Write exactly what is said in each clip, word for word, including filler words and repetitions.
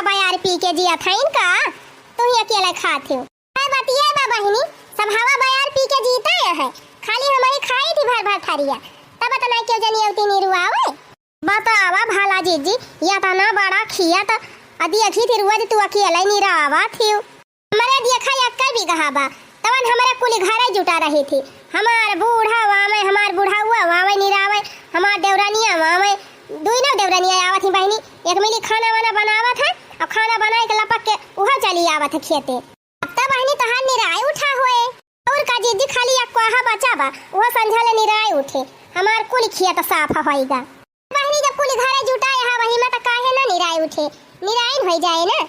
बयार पी के जियत हइन का? तुही अकेले खात हिउ। अरे बतिये बा बहिनी, सब हवा बयार पी के जीते हैं, खाली हमही खाई थी भर भर थरिया, तब अतना केउ जनी अउती निरुआवे। बतावा भला जिज्जी, यतना बड़ा खियत, अ देखी थी रोज तू अकेले निरावत हिउ। हमरे देखा एक्कै बिगहा बा, तवन हमरे कुली घरे जुटा रही थी। हमार बूढ़ा वावे, हमार बुढ़ाउआ वावे निरावे, हमार देवरानिया वावे, दुइनो देवरानिया आवत ही बहिनी, एक मिली खाना वाना बनावत है, अउर खाना बनाइ के लपक के उहो चली आवत है खेते। अब त बहिनी तोहार निराय उठा होए। अउर का जिज्जी, खाली एक्कहा बचा बा, उहो संझा ले निराय उठे। हमार कुल खियत साफ होइगा। बहिनी जब कुल घरे जुटाए हा वही में त काहे ना निराय उठे, निराइन होइ जाए ना।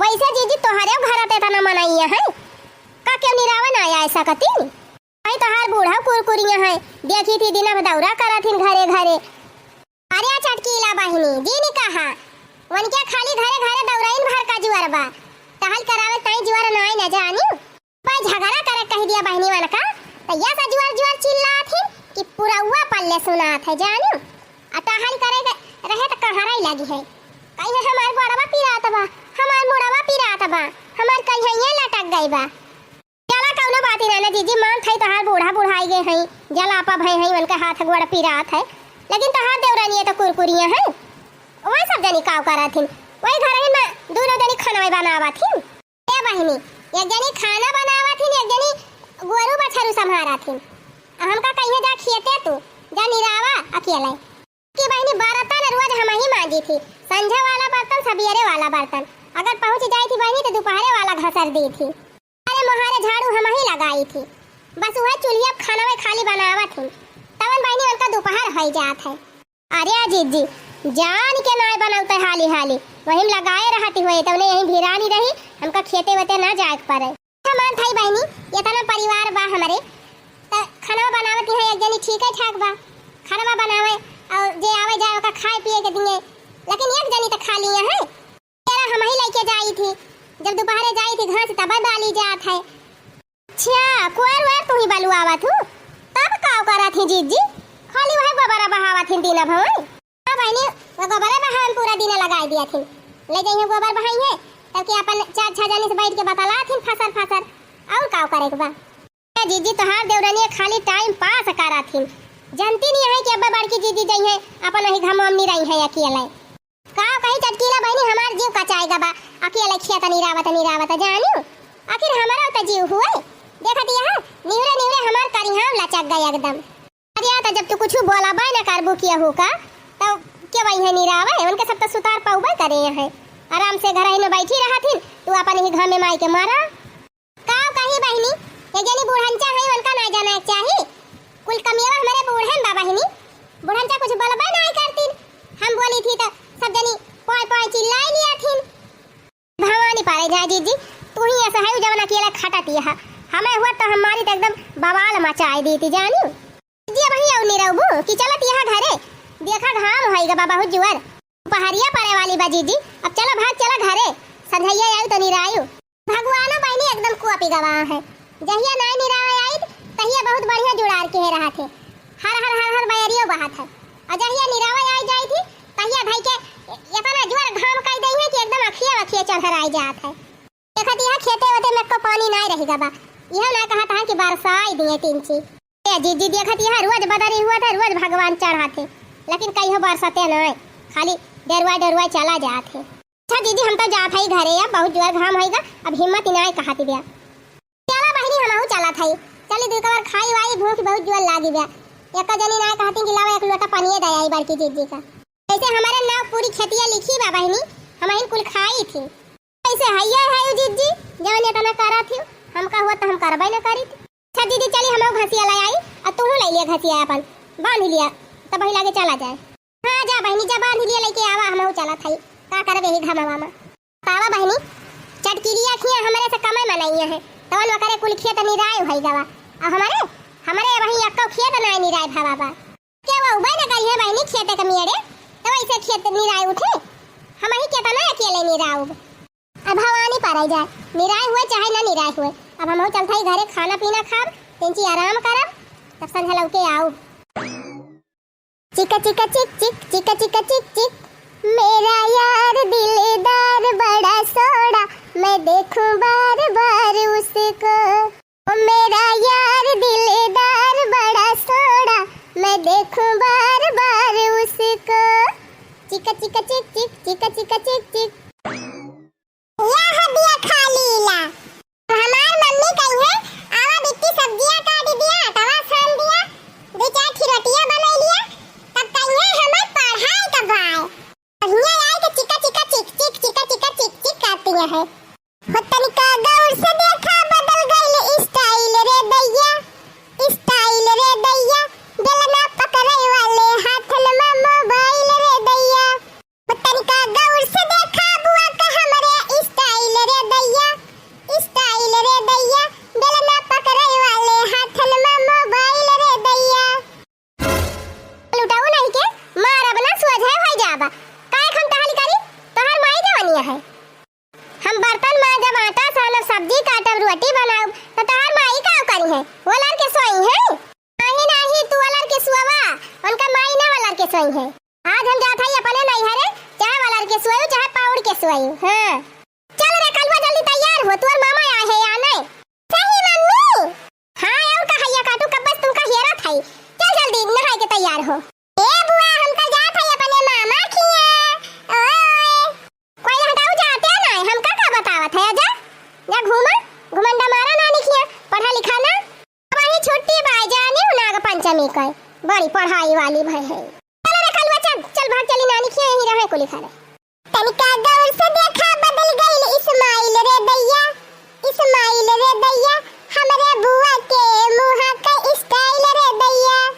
वैसे जिज्जी तोहरे घर त एतना मनइया है, का केउ निरावे ना आए सकती? भाई तोहार बूढ़ा कुरकुरिया है, देखी थी दिना भर दौरा करत हिन घरे घरे। अरे चटकीला बहिनी, जिन कहा, वनके खाली घरे घरे दौराइन भर का जुअर बा, टहल करावे ताई जुअर नाई न जानी। भाई झगड़ा करे कहि दिया बहिनी वनका, त यस जुअर जुअर चिल्लात हिन कि पुरउआ पल्ले सुनात है जानी। अ टहल करे के रहे त कहारइ लगी है, कहिहैं हमार गोड़वा पिरात बा, हमार मुड़वा पिरात बा, हमार कहिहैं लटक गइ बा। चला कउनो बात ही ना, ना जिज्जी, मानत हई तोहार बूढ़ा बुढ़ाइ गए हई, जलापा भए हई, उनके हाथ गोड़ पिरात है, लेकिन तोहार देवरानिया त कुरकुरिया है, वही सब जनी काव करत हिन, वही घर में दुनो जनी खाना बनावत हिन। ए बहिनी, एक जनी खाना बनावत हिन, एक जनी गोरू बछरू संभारत हिन, अ हमका कहिहैं जा खेते तू, जा निरावा अकेले। कि बहिनी बर्तन रोज हमही मांजी थी, संझा वाला बर्तन, सबियरे वाला बर्तन, अगर पहुंच जाई थी बहिनी त दुपहरे वाला घसर दी थी। अरे मोहारे झाड़ू हमही लगाई थी, बस उहे चूल्हिया पे खाना में खाली बनावत ही, तवन बहिनी उनका दुपहर होइ जात है। अरे जिज्जी, जान के नाय बनौते हाली हाली, वही में लगाए रहती हुए, तवने यही भिरानी रही, हमका खेते वेते ना जाए के पड़े। अच्छा मानत हई बहिनी, एतना परिवार बा हमरे, त खाना बनावत है एक जनी ठीके ठाक बा, खाना बनावे अउर जे आवे जाए ओका खाए पिए के दिए, लेकिन एक जनी त खाली है। तेरा हमही लइके जाई थी, जब दुपहरे जाई थी घास तब डाली जात है। अच्छा, कुआर वार तू ही बलुआवत हूँ, तब काव करत ही जिज्जी? खाली वह गोबरा बहावत ही दीना भवन। हाँ बहिनी, वो गोबरे बहावन पूरा दीना लगाई दिया थी। ले जाइए गोबर बहाई है, तब कि अपन चार छह जनी से बैठ के बतला थी फसर फसर, अउर काव करे के बा? ए जिज्जी, तोहार देवरनिया खाली time pass करत हिन। जनती नहीं है कि अब्बा बड़की जिज्जी जइहैं, अपन वही घमवा में निरइहैं अकेले। का कही चटकीला बहिनी, हमार जीव कचाए गा बा, अकेले खेत निरावत निरावत जानियो। आखिर हमारा त जीव हुए। देखत यहाँ, निहुरे निहुरे हमार करिहाव लचक गए एकदम। अरे या त जब तू कुछ बोला बा न करबू किया हो का, तो के वही है निरावे, उनके सब तो सुतार पाउबे करे हैं। आराम से घर ही में बैठी रहत हिन, तू अपन ही घाम में माई के मारा। का कही बहिनी, एक जनी बूढ़नचा है, उनका ना जाना के चाही। कुल कमियावा हमरे बूढ़े में बा बहिनी। बूढ़नचा कुछ बोलबे ना करतीन। हम बोली थी तो सब जनी पोय पोय चिल्लाई लिया थीन। भवानी पारे जा जिज्जी, तू ही ऐसा है जवन अकेला खटत यह। हमें हुआ तो हमारी तो एकदम बवाल मचाई दी थी जानी। जिज्जी अब ही अउनी रहबू कि चलत यहाँ घरे। देखा घाम होई गा बा बहुत जुअर। पहरिया पड़े वाली बा जिज्जी, अब चला भाग चला घरे, संझैया आयु तो निरायु। भगवानो बहिनी एकदम कुआ पिगवा है, जहिया नाय निरावे आइत तहिया बहुत बढ़िया जुड़ार के रहा थे, हर हर हर हर बयरियो बहत है, और जहिया निरावे आई जाई थी तहिया भाई के इतना जोर घाम कई दई है कि एकदम अखिया अखिया चढ़र आई जात है। देखत यहाँ खेते वेते में को पानी नाय रही गबा, यह ना कहत है कि बरसाई दिए तीन ची। ए जिज्जी देखत यहाँ रोज बदरी हुआ था, रोज भगवान चढ़ाते, लेकिन कहीं बरसते नाय, खाली डेरुआ डेरुआ चला जात है। अच्छा जिज्जी हम तो जात हई घरे, अब बहुत जोर घाम होइगा, अब हिम्मत ही नाय कहत बिया। चला बहिनी हमहू चलत हई, चली दुई कवर खाई वाई, भूख बहुत जोर लागी बिया। एक जनी नाय कहती कि लावा एक लोटा पनिये दे आई बड़की जिज्जी का। ऐसे हमारे नाव पूरी खेतिया लिखी बा बहिनी, हम ही कुल खाई थी। ऐसे हइये है जिज्जी, जवन इतना करा थी, हमका हुआ तो हम करबे न करी। अच्छा दीदी, चली हमहू घसिया ले आई, और तू ले लिया घसिया अपन, बांध लिया, तब वही लागे चला जाए। हाँ जा बहिनी जा, बांध लिया लेके आवा, हमहू चलत हई, का करबे ही घमवा में। पावा बहिनी, चटकिलिया खिया हमरे से कमे मनइया है, तवन वकरे कुल खेत निराय होई गवा, और हमरे, हमरे वही अक्को खेत नाय निराय भावा बा। के वो उबे न करिए बहिनी खेते के मियड़े, तो ऐसे खेत निराय उठे, हम ही केतना अकेले निराउब। अब भवानी पाराई जाए, निराय हुए चाहे ना निराय हुए, अब हमहू चलत हई घरे, खाना पीना खाब, तिनची आराम करब, तब संझा लौके आउब। चिका चिका चिक चिक, चिका चिका चिक चिक, मेरा यार दिलदार देखूं बार बार उसको, ओ मेरा यार दिलदार बड़ा सोड़ा, मैं देखूं बार बार उसको। चिका चिका चिक चिक, चिका चिका चिक चिक। या हदिया खा लीला। हमार मम्मी कही है, "आवा बिट्टी सब्जिया काट दिया, आटवा सान दिया, दो चार ठिरोटिया बनाई लिया," तब कही है, "हमार पढ़ाई कब आए?" बढ़िया आए के चिका चिका चिक चिक, चिका चिका चिक चिक करती है। हो तनिका गौर से देखा, बदल गइल style रे दैया, style रे दैया, बेलना पकड़े वाले हाथन में mobile रे दैया। हो तनिका गौर से देखा बुआ का हमरे style रे दैया, style रे दैया, बेलना पकड़े वाले हाथन में mobile रे दैया। लुटाऊ नहीं के मारब ना, सोझे होई जाबा। काहे खमटहली करी? तोहार माई जवनिया है। हम बर्तन मांजब, आटा सानब, सब्जी काटब, रोटी बनाउब, त तोहार माई का करी है? वलर के सोई है? नाही, नाही, तू वलर के सुआवा, उनका माई ना वलर के सोई है। आज हम जात हई अपने नैहरे, चाहे वलर के सोई, चाहे पाउड़ के सोई। हाँ। चल रे कलुआ, जल्दी तैयार हो, तोर मामा आए है या नहीं? सही मम्मी। हाँ, और कहैया काटू, कब बस तुमका हेरत हई। चल जल्दी नहाए के तैयार हो। ए बुआ, हम तो जात हई अपने मामा खिया। ओए। कोई हटाऊ जाते नहीं, हमका का बतावत है? जा, जा घूमा, घुमंडा मारा नानी खिया, पढ़ा लिखा ना। वही छुट्टी बाय जानी नाग पंचमी के, बड़ी पढ़ाई वाली भई है। चल रे कलुआ, चल, चल भाग चली नानी खिया, यहीं रहे कुली खा रे। तनिका गौर से देखा, बदल गइल इस्माइल रे दैया, इस्माइल रे दैया, हमरे बुआ के मुँह के style रे दैया।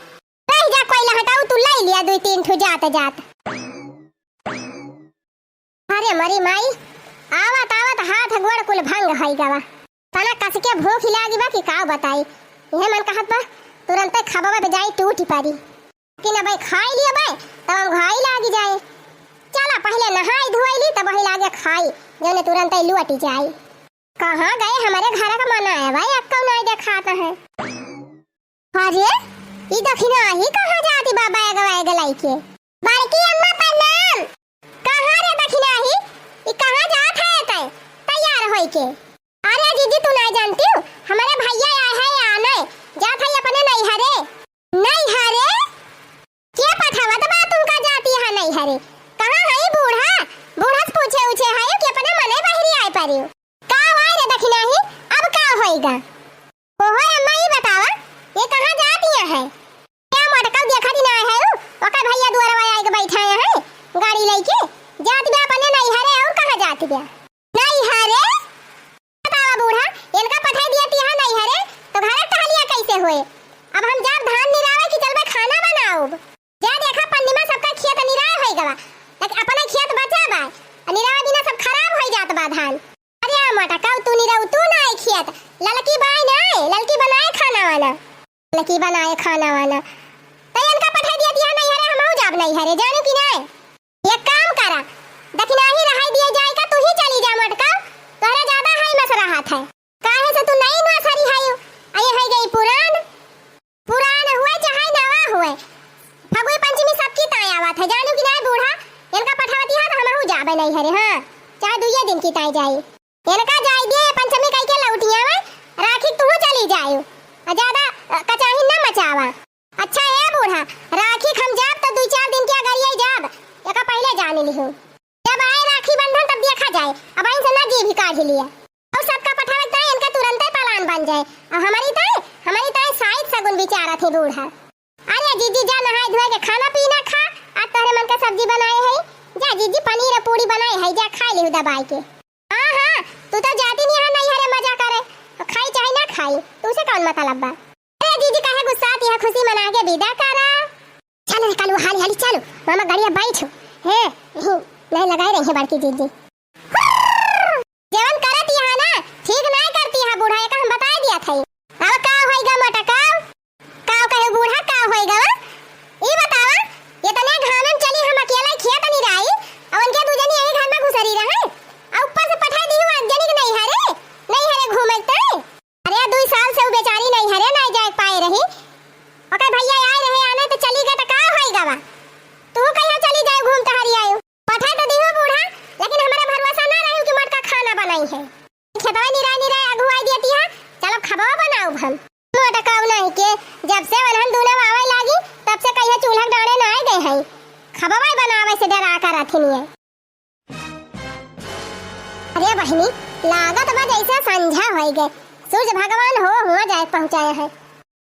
रह जा कोइला हटाऊ, तू लाई लिया दुई तीन ठो जात जात। अरे मरी माई, आवत आवत हाथ गोड़ कुल भंग होई गवा। तना कस के भूख लागी बा कि का बताई, इहे मन कहत बा तुरंते खबवा पे जाई टूटी परी। कि न भाई खाई लिया बे, तब हम घाई लागी जाए। चला पहिले नहाई धोई ली, तब वही लागे खाई, जौने तुरंते लुटी जाई। कहाँ गए हमारे घर का मना है भाई, अक्का नहीं देखात है। अरे, ई दखिनाही कहाँ जाती बा बैग वैग लइके? बड़की अम्मा प्रणाम। कहाँ रे दखिनाही? ई कहाँ जात है तै तैयार होई के? अरे जीजी, तू नहीं जानती हो, हमारे भैया आए हैं या नहीं, जात है अपने नैहरे। नैहरे? के पठावत बा तुमका जाती है नैहरे? कहाँ है बूढ़ा? बूढ़ा से पूछे उछे है कि अपने मने बहरी आए परियो। का वाई रे दखिनाही, अब का होइगा? ओहो अम्मा, ई बतावा, ये कहाँ जात या है? क्या मोटका देखा दिन आए है उ? ओकर भैया दुआरवा आए के बैठा है, गाड़ी लेके। जात बे अपने नैहरे, और कहाँ जात बे? नैहरे? बतावा बूढ़ा, इनका पठाई दिया तिहा नैहरे, तो घर टहलिया कैसे होए? अब हम जाब धान निरावे कि चलबे खाना बनाउब? जा देखा, पन्नी में सबका खेत निराय होई गवा, लेकिन अपने खेत बचा बा, आ निराय बिना सब खराब होई जात बा धान। अरे आ मोटका, तू निराऊ, तू ना आई खेत, ललकी बाई ना आई, ललकी बनाए खाना वाना। ललकी बनाए खाना वाना। तो इनका पठाई दिया, दिया नहीं हरे, हमहू जाब नहीं हरे, जानू कि नहीं? एक काम करा, दखिनाही रहाई दिए जाए का, तू ही चली जा मोटका, तोहरा ज्यादा हाई मस रहा था। काहे से तू नई नसरी है, आ ये है गई पुरान। पुरान हुए चाहे नवा हुए, फगुई पंचमी सबकी ताई आवत है, जानू कि नहीं बूढ़ा? इनका पठावती है तो हमहू जाबे नहीं हरे, हाँ, चाहे दुइये दिन की ताई जाई। इनका जाई दिए पंचमी कह के लौटिया में, राखी तू चली जायू, आ ज्यादा, अ, कचाही न मचावा। अच्छा ए बूढ़ा, राखी हम जाब तो दुई चार दिन के अगर ये जाब, एका पहले जान लिहू। जब आए राखी बंधन तब देखा जाए, अब आई से ना जी भी काढ़ लिया। और सबका पठावे ताई इनका तुरंते पलान बन जाए। और हमारी ताई, हमारी ताई साइत सगुन विचारत है बूढ़ा। अरे जीजी जा नहाए धोए के खाना पीना खा, आज तोहरे मन का सब्जी बनाए है। जा जीजी पनीर और पूड़ी बनाए है, जा खा लिहू दबाई के। हाँ हाँ, तू तो जाती नहीं है नहीं हरे मजा करे, और खाई चाहे ना खाई, तुझसे कौन मतलब बा? अरे जीजी काहे गुस्साती है, खुशी मना के विदा करा। चल रे कालू, हाली हाली चलो, मामा गाड़िया बैठो। हे, ही, नहीं लगाए रही है बड़की जीजी। जवन करत यहाँ ना, ठीक नहीं करती है बूढ़ा, एक हम बताए दिया था। अब का होई गा मोटा का? का कहे बूढ़ा, का होई गा? ई बतावा, इतने घाम में चली हम अकेला खेत निराई, और उनके दू जनी यही घर में घुसरी रहे, और ऊपर से पठाई दी हुआ जनी के नहीं हरे, नहीं हरे घूमे तय। अरे, दुई साल से उ बेचारी नैहरे नाई जाए पाए रही। ओकर भैया आए रहे आने तो चली गए तो का होई गवा? तू कहियो चली जाए घूम टहरी आयो। पठा तो दिहो बूढ़ा, लेकिन हमरा भरोसा ना रही कि मोटका खाना बनाई है। ठीक है, तवा निराय निराय अगुआई देती है, चलो खबवा बनाउब हम। मोटका नहीं के, जब से वनहन दूना आवे लागी, तब से कहिया चूल्हा डाँड़े ना आए गए हैं। खबवा बनावे से डरा कर अथिन ये। अरे बहिनी, लागत बा जैसे संझा होई गए, सूर्य भगवान हो हुआ जाए पहुँचाए हैं।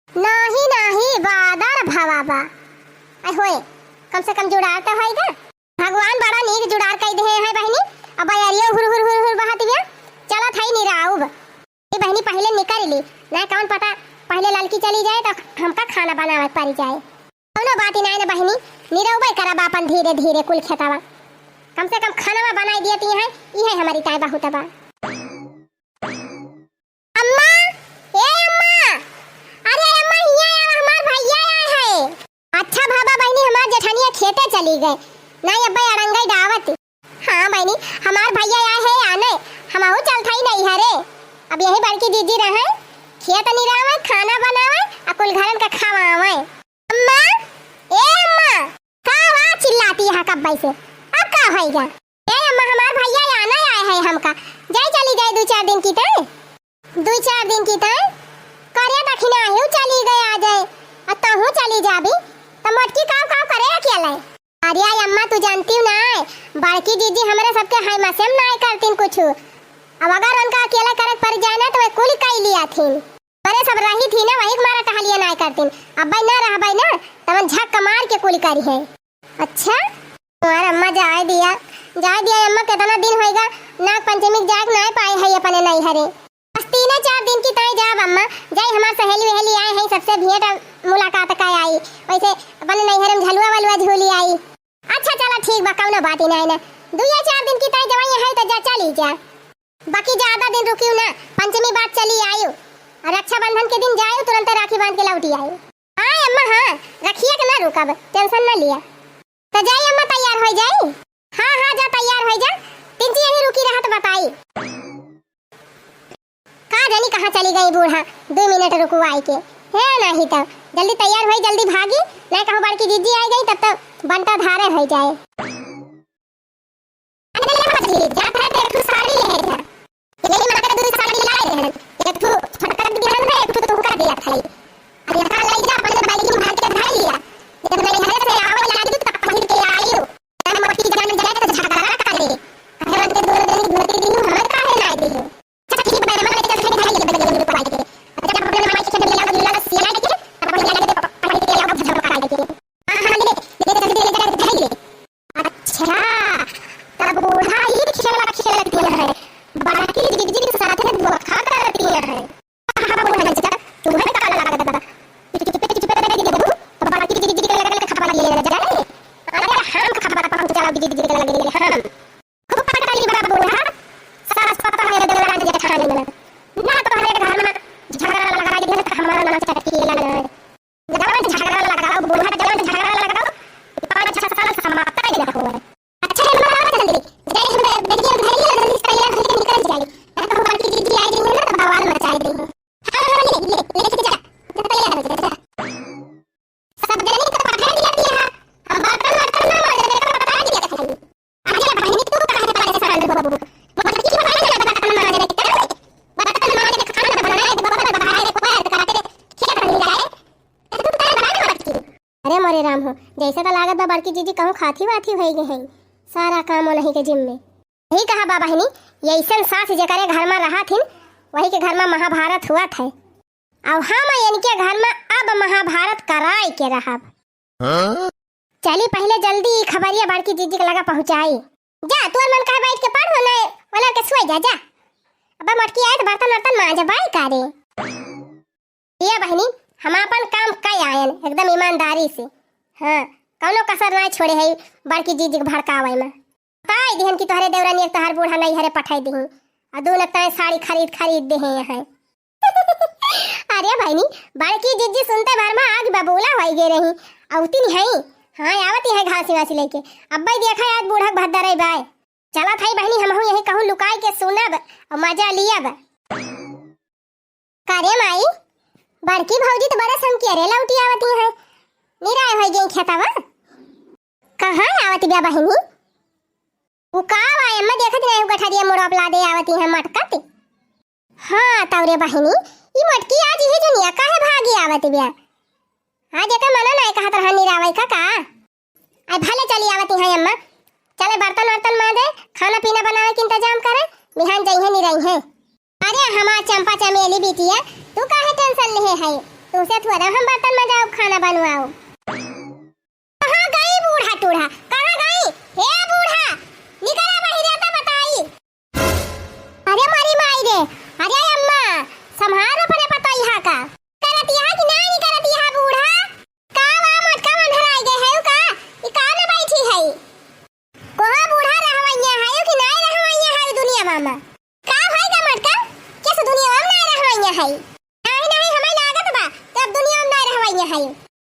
नाही नाही बादर भवा बा। ऐ होए, कम से कम जुड़ार तो होई गा। भगवान बड़ा नीक जुड़ार कई देहे हैं बहिनी। अब बयरियो हुर हुर हुर हुर बहत बिया। चलत हई निराउब। ए बहिनी पहिले निकल ली, ना कौन पता पहिले ललकी चली जाए तो हमका खाना बनावे पड़ जाए। कौनो बात ही नाय ना बहिनी, निरउबे करब आपन धीरे धीरे कुल खेतवा। कम से कम खानवा बनाई दियती हैं, इहे हमारी ताय बहुत बा। अम्मा, ए अम्मा, अरे अम्मा हियाँ आवा, हमार भैया आए हैं। अच्छा बाबा बहिनी, हमार जेठनिया खेते चली गए, नाई अब्बे अड़ंगई डावत। हाँ बहिनी, हमार भैया आए है आने, हमहू चलत हई नैहरे। अब यही बड़की जीजी रहे, खेत निरावे, खाना बनावे, आ कुल घरन का खवावे। अम्मा, ए अम्मा, का वा चिल्लाती है कब्बे से? अब का होइगा? ए अम्मा, हमार भैया आने आए है हमका, जाई चली जाए दू चार दिन की तय। दुई चार दिन की तय करे दखिना हिउ चली गए आ जाए, आ तहू चली जाबी, त मोटकी काव काव करे अकेले। अरे आई अम्मा, तू जानती हूँ ना, बड़की जीजी हमरे सबके है मसेम ना करतीन कुछ। अब अगर उनका अकेले करे पड़ जाए ना, तो वे कुल कई लिया थीन। अरे सब रही थी ना, वही मारा टहलिया ना करतीन। अब भाई ना रह भाई ना, तवन झक मार के कुल करी है। अच्छा, तुम्हार अम्मा जाए दिया, जाए दिया अम्मा, कितना दिन होइगा, नाग पंचमी के जाए के नाय पाए है अपने नैहरे। बस तीने चार दिन की ताई जाब अम्मा, जाई हमार सहेली वहेली आए हैं, सबसे भेंट मुलाकात का आई, वैसे अपने नैहरे में झलुआ वलुआ झूली आई। अच्छा चला ठीक बा, कौनो बात ही नाय ना, दुइया चार दिन की ताई जवाई है तो जा चली जा। बाकी ज्यादा दिन रुकियो ना, पंचमी बाद चली आयो, और रक्षाबंधन के दिन जायो, तुरंत राखी बांध के लौटी आयो। हाँ अम्मा, हाँ, रखिया के ना रुकब, tension ना लिया। तो जाई अम्मा, तैयार हो जाई। हाँ, हाँ, जा तैयार हो जा, तिनची यहीं रुकी रहत बताई। का जानी कहाँ चली गई बूढ़ा, दो मिनट रुकवाई के। है नाही तो जल्दी तैयार होई, जल्दी भागी, नहीं कहूँ बड़की जीजी आई गई, तब तो बंटा धारे हो जाए। अरे ले मछली, जा घर पे एक ठो साड़ी ले जा। यही माता दू साड़ी लाए रहन। एक ठो छोटका दिया है, एक ठो तुमका दिया था। अरे यहाँ ले जा, अपने बैग में भर के धर लिया। जब मेरे घर से आवे लागी तो पहिर के आइयो। तब मोटी जान जाए तो झगड़ा करे। अरे उनके दो दिन धोती दी, हमें काहे ना दी? अच्छा ठीक बा, हम लेके चल के धर लिया, बैग में पाई के। अच्छा जब अपने माई के खेत में लगा, लगा सिया लेके, अपने लगा के पकड़ के लगा झगड़ा करे। हाँ, हाँ, ले, ले, ले, ले, ले, ले, ले, ले। अच्छा, तब बूढ़ा ही खेल खेलती है, बड़की जिगजिग के साथ में धोखा करती है। हाँ, हाँ, बूढ़ा जी, तुम्हें का लगा, लगा, लगा। चुप, चुप, चुप, चुप, चुप, चुप, तो बड़की जिगजिग के लगा, लगा, खपरा लिए लगा जाए। अरे, हम खपरा पहुंच चला, जिगजिग के लगा, लगा, हम। खूब पकड़ ली बड़ा बूढ़ा, सास पता है, देवरा जेठानी में। ना तो हमारे घर में झगड़ा लगा दे, तो हमारा नाम चटकी लगा। लगाओ झगड़ा लगाओ, बूढ़ा जवान झगड़ा लगाओ, पाँच छह साल समाप्त कर दिया हुआ है। अच्छा है, हम आवा जल्दी, जाए हम बेटिया घर ही जल्दी से तैयार होके निकल जाए, नहीं तो हमारी दीदी आ गई है ना, तो बवाल मचा देंगे। हाँ, हाँ, ले, ले, ले, ले, जा, जा, तैयार हो जा, जा। सब जने तो पठाई दिया, दिया, हम बर्तन वर्तन ना मांजे, बेटा पठाई दिया था। अरे बहिनी, तू काहे परेशान हो बाबू? बड़की बहिनी ना बर्तन मांजे के करे। बर्तन मांजे के, खाना बनाए के, बर्तन बनाए के, पैर कराते के, खेत में जाए। तू तो करे बना ना बड़की। अरे मोरे राम हो, जैसे तो लागत बा बड़की जीजी कहूँ खाती वाती होई गई है। सारा काम उन्हीं के जिम्मे। यही कहा बा बहिनी, ये ऐसन सास जेकरे घर में रहा थिन, वही के घर में महाभारत हुआ था। अब हम इनके घर में अब महाभारत कराए के रहब। हाँ? चली पहिले जल्दी ई खबरिया बड़की जीजी के लगा पहुँचाई। जा, तोर मन कहे बैठ के पढ़ हो, नहीं, वाला के सोई जा, जा। अब मोटकी आए तो बर्तन वर्तन मांजबाई का रे। ये बहिनी, हम आपन काम कई आयन, एकदम ईमानदारी से। हाँ, कौनो कसर ना छोड़े है बड़की जीजी के भड़कावे में। बताई दिहन कि तोहरे देवरानी एक तोहर बूढ़ा नैहरे पठाई दिही, आ दू नकताए साड़ी खरीद खरीद देहे हैं। अरे बहिनी, बड़की जिज्जी सुनते भर में आग बबूला होई गे रही। अवती नहीं है, हाँ आवती है घासी वासी लेके। अब्बे देखा आज बूढ़ा भद्दर है बाय। चला थाई बहिनी, हमहू यही कहूँ लुकाई के सुनब और मजा लियब। का रे माई, बड़की भौजी तो बड़े समकियरे लौटी आवती हैं। निराय होई गई खेतवा। कहाँ आवती बा बहिनी? उ का बा, एम्मा देखत नहीं, गठरिया मुड़वा पला दे आवती हैं मटकत। हाँ, तौरे बहिनी, ई मोटकी आज इही जुनिया काहे भागी आवत बिया? आज एकर मना नाय कहत रहन निरावै का का? आई भले चली आवत हैं अम्मा। चले बर्तन वर्तन माजे, खाना पीना बनावे के इंतजाम करे, बिहान जइहे निरइहे। अरे हमार चंपा चमेली बिटिया, तू काहे tension लेहे है? तुमसे थोड़ा हम बर्तन मजाओ, खाना बनवाओ। कहाँ गई बूढ़ा टूढ़ा? कहाँ गई? हे बूढ़ा, निकरा बहिरे त बताई। अरे मोरी माई रे, अरे अम्मा, सम्हार अपने पतोहिया का। करतिया कि नाहीं करतिया बूढ़ा? का वा मोटका मन हराई गए है का? ई का में बैठी है? कोहा बूढ़ा रहवैया है कि नाहीं रहवैया है दुनिया मा? का होई गा मोटका? किस दुनिया मा नाहीं रहवैया है? नाहीं, नाहीं, हमें लागत बा, तब दुनिया मा नाहीं रहवैया है।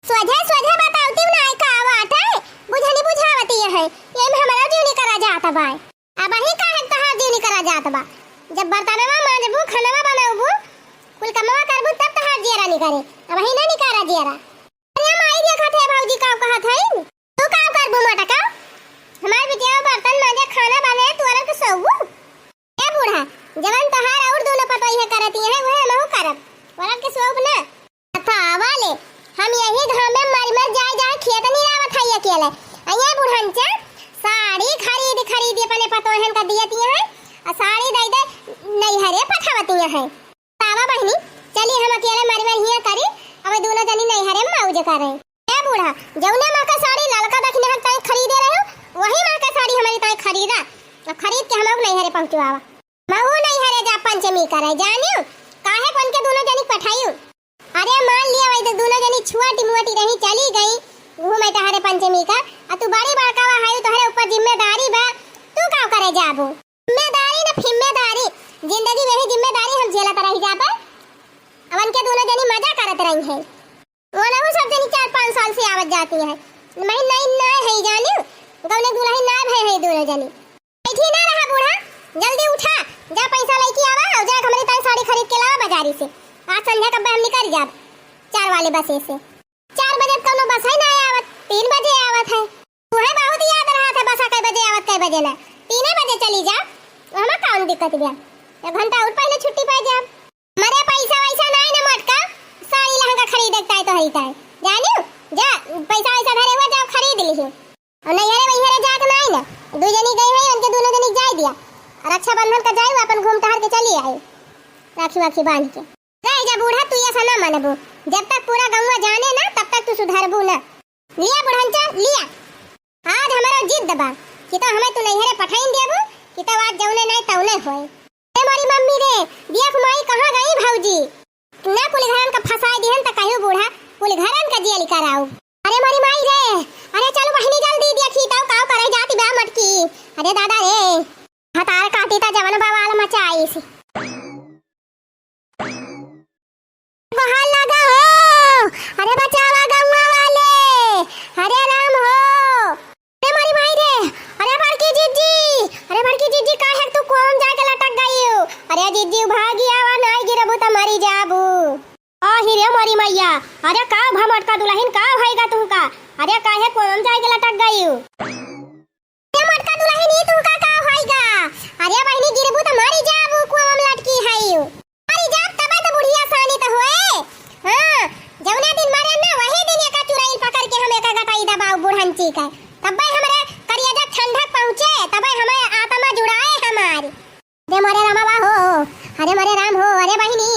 सोझे, सोझे बतावती नाहीं का बात है, बुझनी बुझावती है, ये में हमारा जीव निकरा जात बा। अबहीं काहे तहार जीव निकरा जात बा? जब बर्तनवा मांजबू, खानवा बनबू, कुल कमवा करबू, तब तहार जियरा निकरे, अबहीं ना निकरा जियरा। अरे माई देखत है भौजी का कहत है, तू का करबू मोटका? हमार बिटिया बर्तन मांजे, खाना बने, तू अरब के सोबू? ए बूढ़ा, जवन तहार और दोनों पतोहिया करती हैं, वह हमहू करब। वरन के सोब ना। अच्छा, आवा ले, हम यही घाम में मर मर जाए जाए खेत निरावत है अकेले। आ ये बुढ़नचा साड़ी खरीद खरीद अपने पतोहन का दियती हैं, आ साड़ी दे दे नैहरे पठावती हैं। तावा बहिनी, चली हम अकेले मर मर हियां करी, अब दोनों जनी नैहरे मौज करे। ए बूढ़ा, जौने महका साड़ी ललका दखिनहा ताई खरीदे रहे, वही महका साड़ी हमारी ताई खरीदा। अब खरीद के हम लोग नैहरे पहुँचवावा। महू नैहरे जा पंचमी करे, जानियो? काहे कौन के दोनों जनी पठाइयो? अरे मान लिया, वही तो दोनों जनी छुआटी मुआटी रही, चली गई घूमे टहरे पंचमी का। आ तू बड़ी बड़कावा है, तोहरे ऊपर जिम्मेदारी बा, तू का करे जाबू? जिम्मेदारी न फिम्मेदारी, जिंदगी में ही जिम्मेदारी हम झेलत रही जाबे। अब उनके दोनों जनी मजा करत रही हैं। वो ना वो सब जनी चार पाँच साल से आवत जाती हैं। मैं नई ना है जानियो, गौने दुल्हन ना भय है दोनों जनी। बैठी ना रहा बूढ़ा, जल्दी उठा, जा पैसा लेके आवा और जा हमरे ताई साड़ी खरीद के लावा बाजारी से। आज संध्या कब्बे हम निकल जाब चार वाले बसे से। चार बजे त कौनो बस है ना आवत, तीन बजे आवत है। तुहे बहुत याद रहत है बसा कै बजे आवत, कै बजे ना। तीने बजे चली जा, तो हमें कौन दिक्कत बा? एक घंटा और पहले छुट्टी पाई जाब। मरे पैसा वैसा नाई ना मोटका, साड़ी लहंगा खरीदे के ताई तो है ताई। जानियो, जा पैसा वैसा धरे हुआ जाओ खरीद लिही। और नैहरे वैहरे जाके नाई ना, दू जनी गई है, उनके दोनों जनी जाए दिया। और रक्षाबंधन का जाए, वो अपन घूम टहर के चली आई, राखी वाखी बांध के। रह जा बूढ़ा, तू ऐसा ना मनबू। जब तक पूरा गौवा जाने ना, तब तक तू सुधरबू ना। लिया बुढ़नचा, लिया। आज हमारा जिद बा कि तो हमें तू नैहरे पठाइन देबू कि तो आज जौने नाई तौने होए। ए मोरी मम्मी रे, देख माई कहाँ गई भौजी? ना कुल घरन का फंसाए दिहन त कहियो बूढ़ा, कुल घरन का जेल कराऊ। अरे मोरी माई रे, अरे चलो बहिनी जल्दी देखी तो का करे जाती बा मोटकी। अरे दादा रे, भतार काटी ता जवन बवाल मचाइस। गोहार लागा हो, अरे बचावा गौवा वाले, अरे राम हो, अरे मोरी माई रे, अरे बड़की जिज्जी, अरे बड़की जिज्जी काहे तू कुआं में जाके लटक गई हो? अरे जिज्जी भागी आवा, नाई गिरबू त मरी जाबू। आ ही रे मोरी मैया, अरे का भा मोटका दुल्हन का होइगा तुमका? अरे काहे कुआं में जाके लटक गई हो? ए मोटका दुल्हन, ई तुमका का होइगा? अरे बहिनी, गिरबू त मरी जाबू, कुआं में लटकी हइउ। मरी जाब तबे त बुढ़िया सानी त होए। हाँ, जौने दिन मरे ना, वही दिन एका चुरैल पकड़ के हम एका गटाई दबाऊ बुढ़ंची का। तब्बे हमरे करियाजा ठंडक पहुँचे, तब्बे हमें आत्मा जुड़ाए हमारी। अरे मोरे रामा बा हो, अरे मोरे राम हो, अरे बहिनी,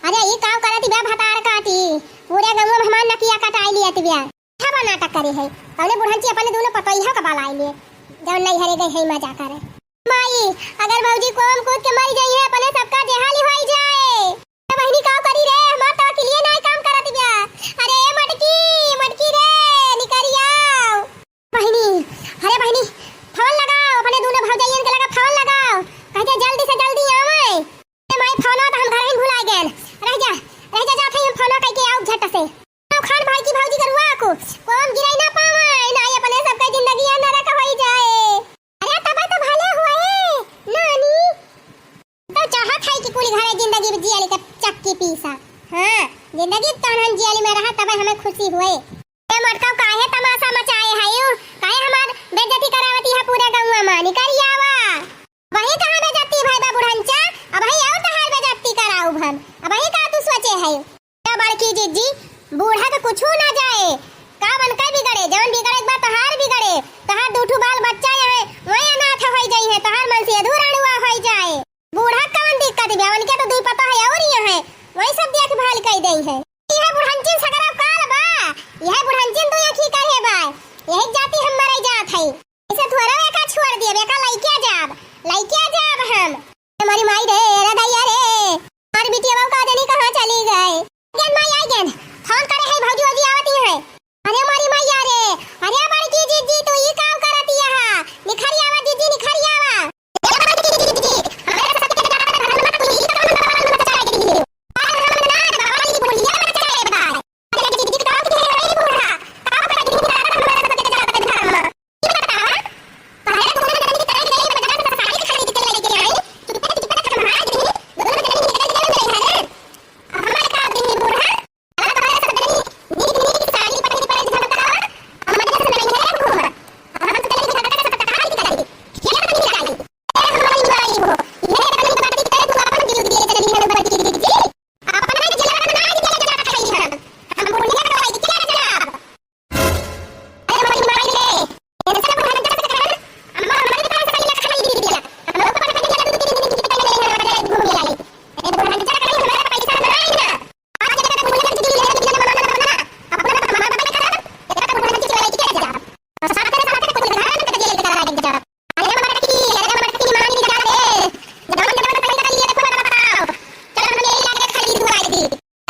अरे ई का करत बा भतार काटी, पूरे गौवा में हमार नकिया कटाई लियत बा। अच्छा बा नाटक करे है, तौने बुढ़ंची अपने दोनों पतोहिया का बलाई लिए, जौन नैहरे गई है मजा करे। माई, अगर भौजी कोम कूद के मर जाई है, अपने सबका जेहाली होई जाए। ए बहिनी का करी रे, हमार तो अकिलिए नाई काम करत बा। अरे ए मटकी, मटकी रे, निकरी आओ। बहिनी, अरे बहिनी, फोन लगाओ, अपने दोनों भौजाइयन के लगा फोन लगाओ, कह दे जल्दी से जल्दी आवे। ए माई, फोन तो हम घर ही भुला गए। रह जा, रह जा, जात है हम फोन कह के आओ झट से। तो खान भाई की भौजी करुआ को, कोम गिराई ना पावे, ना ये अपने सबके जिंदगी नरक होई जाए। अरे तबे तो भले हुए, नानी। तो चाहत है कि कुल घरे जिंदगी जियाली के चक्की पीसा। हाँ, जिंदगी तहन जियाली में रहा तबे हमें खुशी हुए। ए मोटका काहे तमाशा मचाए है यू? काहे हमार बेइज्जती करावती है पूरे गौवा में? निकल आवा। वही कहाँ बेइज्जती भाई बा बुढ़ंचा? अब वही और तहार बेइज्जती कर तोहार दू ठो बाल बच्चा है, वही अनाथ होइ जाई है, तोहार मन से अधूरा अड़ुआ होइ जाए। बूढ़ा कवन दिक्कत बा, उनके तो दुई पतोह है और ये है, वही सब देखभाल कइ देई है। यह बुढ़नचिन सगरो काल बा, यह बुढ़नचिन दुई आँखी करे बा, यही जाति हम मरे जात है। इसे थोड़ा एका छोड़ दिए, एका लइके जाब, लइके जाब हम। हमारी माई रे, रे दैया रे, हमारी बिटिया बहू का जानी कहाँ चली गई। गेन माई आई गेन, फोन करे है भौजी, भौजी आवती है। अरे हमारी मैया रे, अरे बड़की जीजी, तू ई काम करती है? निखरी आवा जीजी, निखरी आवा।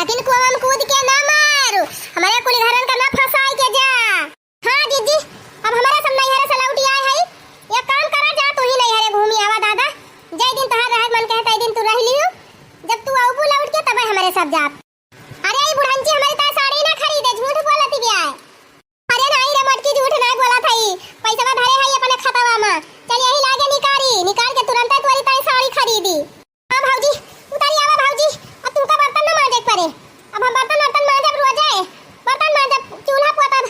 लेकिन कुआं में कूद के ना मारू, हमारे कुल घरन का ना फंसाई के जा। हाँ जीजी, अब हमारे सब नैहरे से लौटी आए है, एक काम करा जा, तू ही नैहरे घूमी आवा दादा। जय दिन तोहार रहे मन कहे तय दिन तू रह लियो, जब तू आऊबू लौट के तबे हमारे सब जाब। अरे ई बुढ़ंची हमारी ताई साड़ी ना खरीदे, झूठ बोलत बिया। अरे नाई रे मटकी, झूठ नाई बोलत हई, पैसवा धरे हई अपने खतवा में। चल यही लागे निकारी, निकाल के तुरंते तोरी ताई साड़ी खरीदी। हाँ भौजी, उतारी आवा भौजी, अब तुमका बर्तन न मांजे के पड़े। अब हम बर्तन वर्तन मांजब रोजे, बर्तन मांजब, चूल्हा पोतब,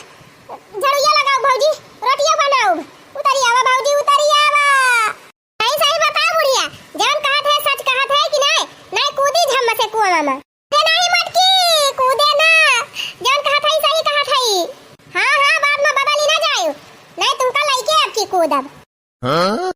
झड़ुइया लगाओ भौजी, रोटिया बनाओ। उतारी आवा भौजी, उतारी आवा। सही सही बताओ बुढ़िया, जवन कहत है सच कहत है कि नाई? नाई कूदी झम से कुआं में। अरे नाई मटकी, कूदे ना, जवन कहत है सही कहत है। हाँ हाँ, बाद में बदली ना जाए, नाई तुमका लइके अब की कूदब। हाँ?